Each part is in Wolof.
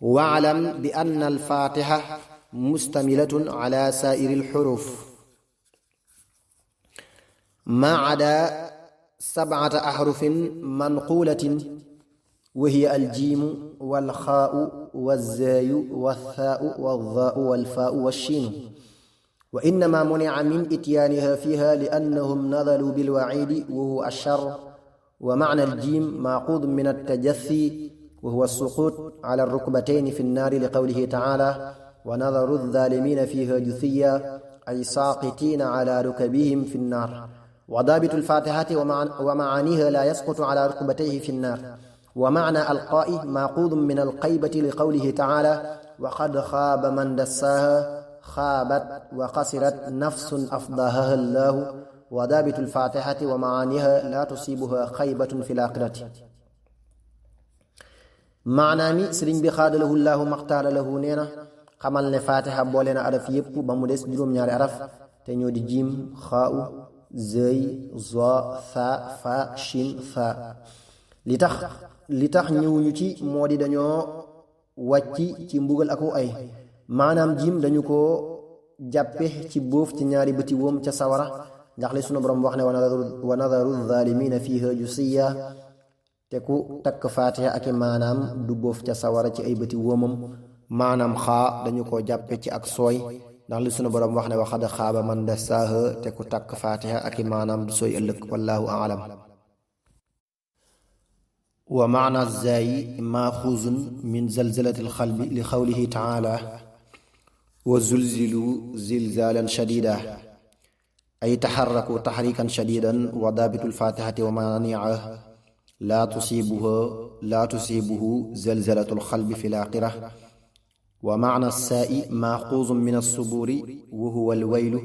واعلم بأن الفاتحة مستملة على سائر الحروف ما عدا 7 أحرف منقولة، وهي الجيم والخاء والزاي والثاء والظاء والفاء والشين، وإنما منع من إتيانها فيها لأنهم نزلوا بالوعيد وهو الشر. ومعنى الجيم مأخوذ من التجثي وهو السقوط على الركبتين في النار، لقوله تعالى: ونذر الظالمين فيها جثيا، أي ساقطين على ركبهم في النار. وضابط الفاتحة ومعانيها لا يسقط على ركبتيه في النار. ومعنى القاء مأخوذ من القيبة، لقوله تعالى: وقد خاب من دساها، خابت وخسرت نفس أفضاها الله. وضابط الفاتحة ومعانيها لا تصيبها خيبة في الآخرة. maanaam mi sëriñ bi xaadalahu llaahu maxtaara lahu nee na xamal ne faatiha boole na araf yépp ba mu des juróom-ñaari araf te ñoo di jiim, xaau, zëy, zo, tha, fa, shin, fa. li tax ñëwuñu ci moo di dañoo wàcci ci mbugal aku ay. maanaam jiim dañu ko jàppe ci bóof ci ñaari bëti woom ca sawara, ndax li sunu borom wax ne wa nadaru zaalimiina fiiha jusiya, te ku takk faatiha ak maanaam du bóof ca sawara ci ay bëti wóomam. maanaam xaa dañu ko jàppe ci ak sooy, ndax li sunu borom wax ne waxad xaaba man dasaaha, te ku takk faatiha ak maanaam du sooy ëllëg. wallahu aalam. wa maana zaayi maaxuuzun min zalzalati alxalbi, li qawlihi taala: wa zulzilu zilzaalan shadiida, ay taxarraku taxriikan shadiidan. wa daabitu alfaatihati wa maaniiha laa tusiibuhu zalzalatu alxalbi fi laaxira. wa maana saa'i maaxuuzun min assubuuri wa huwa alwaylu,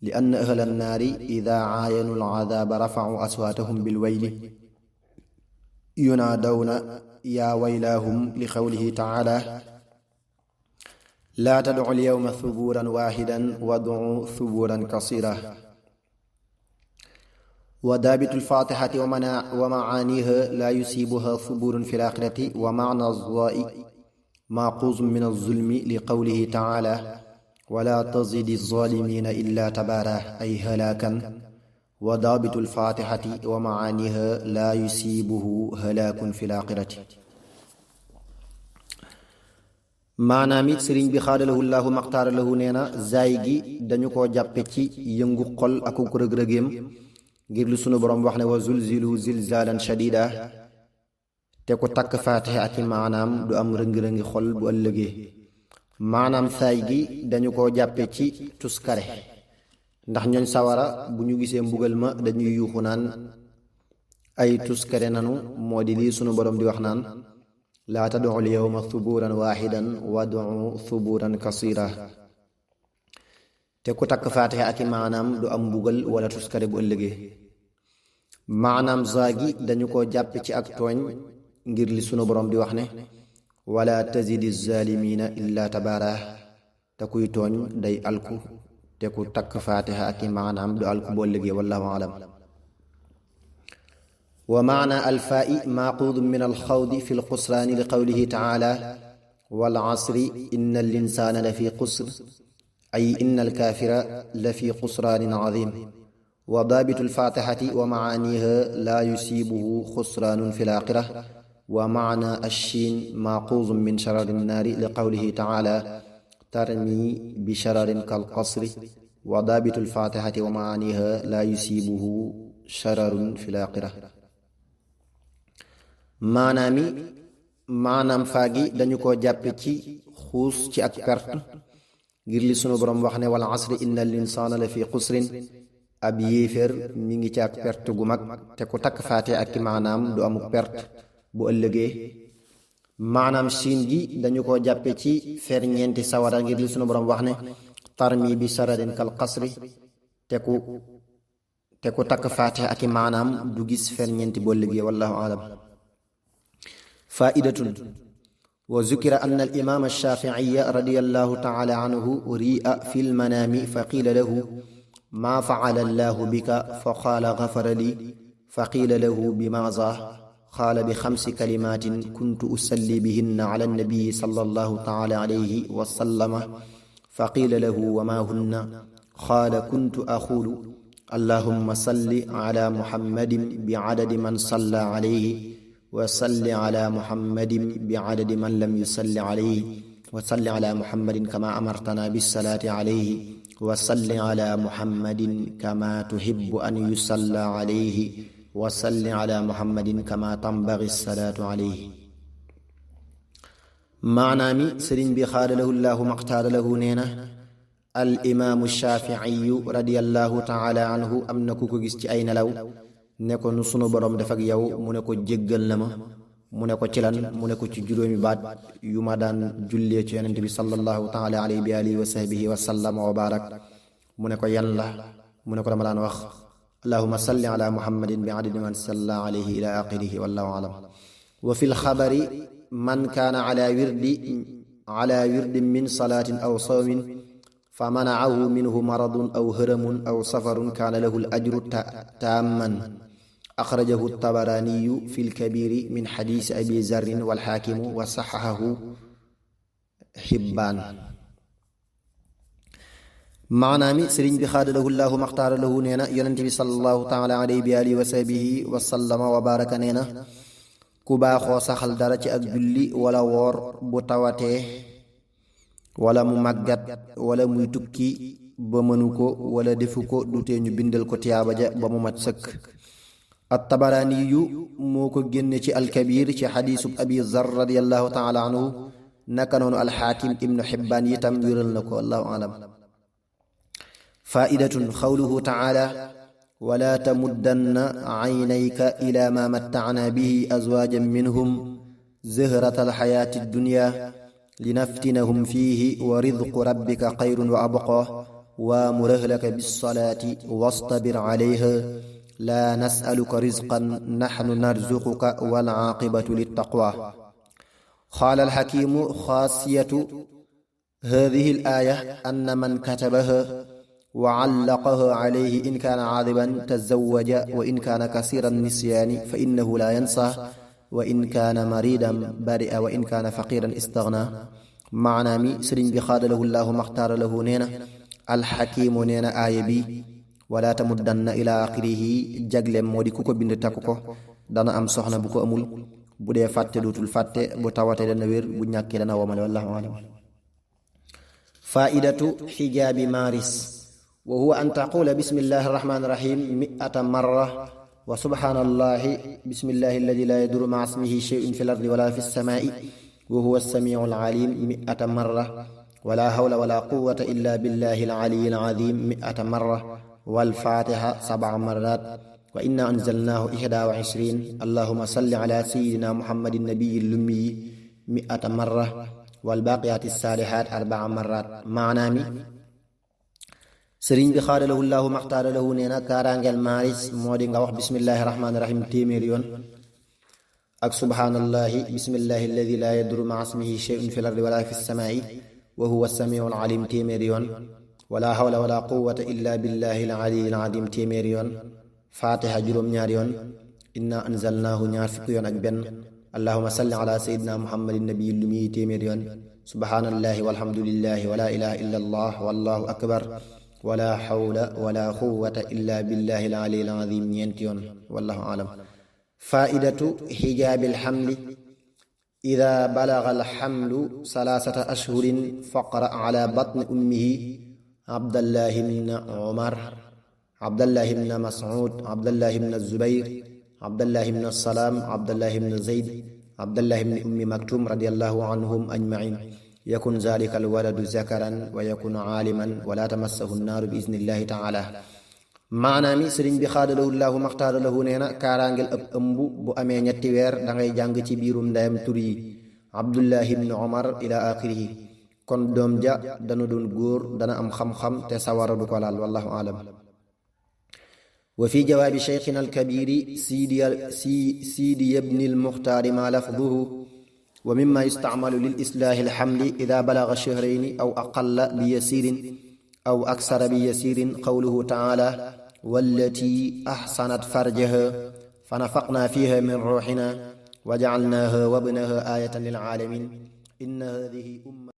li anna ahla annaari idaa caayanu alcadaaba rafacuu aswaatahum bilwayli yunaadawna yaa waylaahum, li qawlihi taala: laa tadcu alyawma thubuuran waaxidan wadcuu thubuuran kasiira. wa daabitu alfaatixati wa macaaniha laa yusiibuha thubuurun fi laaxirati. wa macna zaa'i maaxuuzun min azulmi, li qawlihi taala: walaa tazidi zaalimiina illaa tabaara, ay halaakan. wa daabitu alfaatixati wa macaaniha laa yusiibuhu halaakun fi laaxirati. maanaam it sëriñ bi xaadalahu llaahu maxtaara lahu nee na zaay gi dañu koo jàppe ci yëngu xol ak rëg-rëgeem, ngir lu sunu boroom wax ne wa zulzilu zilzaalan shadiida, te ku takk faatiha ak maanaam du am rëngi-rëngi xol bu ëllëgee. maanaam saay gi dañu koo jàppe ci tuskare, ndax ñooñ sawara bu ñu gisee mbugal ma dañuy yuuxu naan ay tuskare nanu. moo di lii sunu boroom di wax naan: laa tad'u al-yawma thubuuran waaxidan wad'u thubuuran kasiira. te ku takk faatiha ak maanaam du am mbugal wala tuskare bu ëllëgee. maanaam zaa gi dañu ko jàpp ci ak tooñ, ngir li sunu boroom di wax ne: wala tazidi zaalimiina illaa tabaara, te kuy tooñ day alku. te ku takk faatiha ak maanaam du alku bu ëllëgee. wallahu alam. wa maana alfaa'i maaxuudun min alxawdi fi lxusraani, li qawlihi taala: wal asri inna al-insaana la fi xusr, ay inna alkaafira la fi xusraanin aziim. wa daabitu alfaatixati wa macaaniha laa yusiibuhu xusraanun fi laaxira. wa maana ashiin maaxuuzun min sharari nnaari, li qawlihi taala: tarmi bi shararin kalqasri. wa daabitu alfaatixati wa macaaniha laa yusiibuhu shararun fi laaxira. maanaam faagi dañu ko jàppe ci xuus ci ak perte, ngir li sunu boroom wax ne: wal asri inna al insaana la fi xusrin, ab yéeféer mi ngi ci ak perte gu mag. te ku takk faate ak maanaam du amuk perte bu ëllëgee. maanaam siin gi dañu ko jàppe ci ferñeenti sawara, ngir li sunu boroom wax ne: tarmi bi saradin kal qasri. te ku takk faate ak maanaam du gis ferñeenti bu ëllëgee. wallahu alam. faidatun wa zukira anna al imaam alshaaficiya radiyallahu taala anhu ri'a fi lmanaami fa qiila lahu maa facala allahu bika fa qaala gafara li fa qiila lahu bimaza قال ب5 كلمات كنت أصلي بهن على النبي صلى الله تعالى عليه وسلم فقيل له وما هن قال كنت أقول اللهم صل على محمد بعدد من صلى عليه وصل على محمد بعدد من لم يصل عليه وصل على محمد كما أمرتنا بالصلاة عليه وصل على محمد كما تحب أن يصلى عليه وصل على محمد كما تنبغي الصلاة عليه. maanaa mi sëriñ bi xaada lahu llaahu maxtaara lahu nee na al imaamu shaafiiyu radiyallahu taala anhu am na ku ko gis ci ay nelaw ne ko nu sunu borom def ak yow mu ne ko jéggal na ma mu ne ko ci lan mu ne ko ci juróomi baat yu ma daan jullee ci yonent bi sallallahu taala alayhi bi alihi wa sahbihi wa sallama wa barak mu ne ko yan la mu ne ko dama daan wax allahumma salli ala muhammadin bi adadi man salla alayhi ila axirihi wallahu alam. wa fil xabari man kaana ala wirdin min salaatin aw sawmin fa manaahu minhu maradun aw haramun aw safarun kaana lahu al ajru taamman axrajahu tabaraaniyu fi lkabiri min xadiisi abi zarrin walxaakimu wa saxahahu xibbaan. maanaa mi sëriñ bi xaada lahu llaahu maxtaara lahu nee na yonente bi sallallahu taala alayhi bi alihi wa sahbihi wa sallama wa baraka nee na ku baaxoo saxal dara ci ak julli wala woor bu tawatee wala mu màggat wala muy tukki ba mënu ko wala defu ko dutee ñu bindal ko tiyaaba ja ba mu mat sëkk. at-Tabaraani yu moo ko génne ci alkabir ci xadiisub abi zar radiyallahu taala anhu naka noonu alxaakim ibnu xibbaan yitam wéral na ko wallahu alam. faidatun xawluhu taala wala tamuddanna aynayka ila ma mattacna bihi azwaajan minhum zahrata alxayaati addunya linaftinahum fiihi wa rizqu rabbika xayrun wa abqaa waamur ahlaka bissalaati wastabir calayha laa nas'aluka rizqan naxnu narzuquka wal caaqibatu littaqwa. qaala alxakiimu xaasiyatu haadihi al-aaya anna man katabaha wa allaqaha alayhi in kaana caadiban tazawwaja wa in kaana kasiira nisyaani fa innahu laa yansaa wa in kaana mariidan bari'a wa in kaana faqiiran istagnaa. maanaa mi sëriñ bi xaada lahu llaahu maxtaara lahu nee na alxakiimu nee na aaya bi wala tamuddanna ilaa axirihi jagleem moo di ku ko bind takku ko dana am soxna bu ko amul bu dee fàtte dootul fàtte bu tawate dana wér bu ñàkkee dana womale wallahu alam. faidatu xijaabi maaris wa huwa an taqula bismillahi arrahmani irrahim 100 marra wa subhanallahi bismillahi alladi la yadurru ma'a ismihi shay'un fi l-ardi wala fi s-samaa'i wa huwa as-sami'u al-alim 100 marra wala hawla wala quwwata illa billahi al-aliyyi al-azim 100 marra wal fatiha 7 marrat wa inna anzalnahu 21 allahumma salli ala sayyidina muhammadin nabiyil ummi 100 marra wal baqiyati s-salihat 4 marrat. maanaa mi sëriñ bi xaada lahu llaahu maxtaara lahu nee na kaaraangeel maaris moo di nga wax bismillahi rahmaani rahim téeméer yoon ak subhaanallahi bismillahi alladi laa yadurru ma'a ismihi shay'un fi l-ardi wala fi s-samaa'i wa huwa as-samii'u al-aliim téeméer yoon wala hawla wala quwwata illa billahi al-aliyyi al-aziim téeméer yoon faatiha juróom-ñaar yoon inna anzalnaahu ñaar fukki yoon ak benn allahumma salli ala sayyidina muhammadin nabiyil ummi téeméer yoon subhaanallahi walhamdulillahi wala ilaha illa allah wallahu akbar wala hawla wala quwwata illa billahi al-aliyyi al-azim ñeenti yoon wallahu alam. faidatu xijaabi alxamli ida balaga alxamlu 3 ashhurin faqra ala batni ummihi abdallahi bna umar abdallahi bna mas'ud abdallahi bna zubayr abdallahi bna salaam abdallahi bna zayd abdallahi bni ummi maktum radiyallahu anhum ajmain yakun zalika alwaladu zakaran wa yakun aaliman wala tamassahu nnaaru bi iznillahi taala. maanaa mi sëriñ bi xaada lahu llaahu maxtaara lahu nee na kaaraangel ab ëmb bu amee 3 weer dangay jàng ci biirum ndeyam tur yi abdullahi ibni omar ila axirihi kon doom ja dana doon góor dana am xam-xam te sawara du ko laal wallahu alam. wa fi jawaabi cheikhina alkabiri siidi yabni almuxtaari ma lafduhu wa mimma yustacmalu lil islaahi alxamli ida balaga shahrayni aw aqalla bi yasirin aw aksara bi yasirin qawluhu taala wallati axsanat farjaha فنفخنا فيها من روحنا وجعلناها وابنها آية للعالمين إن هذه أمة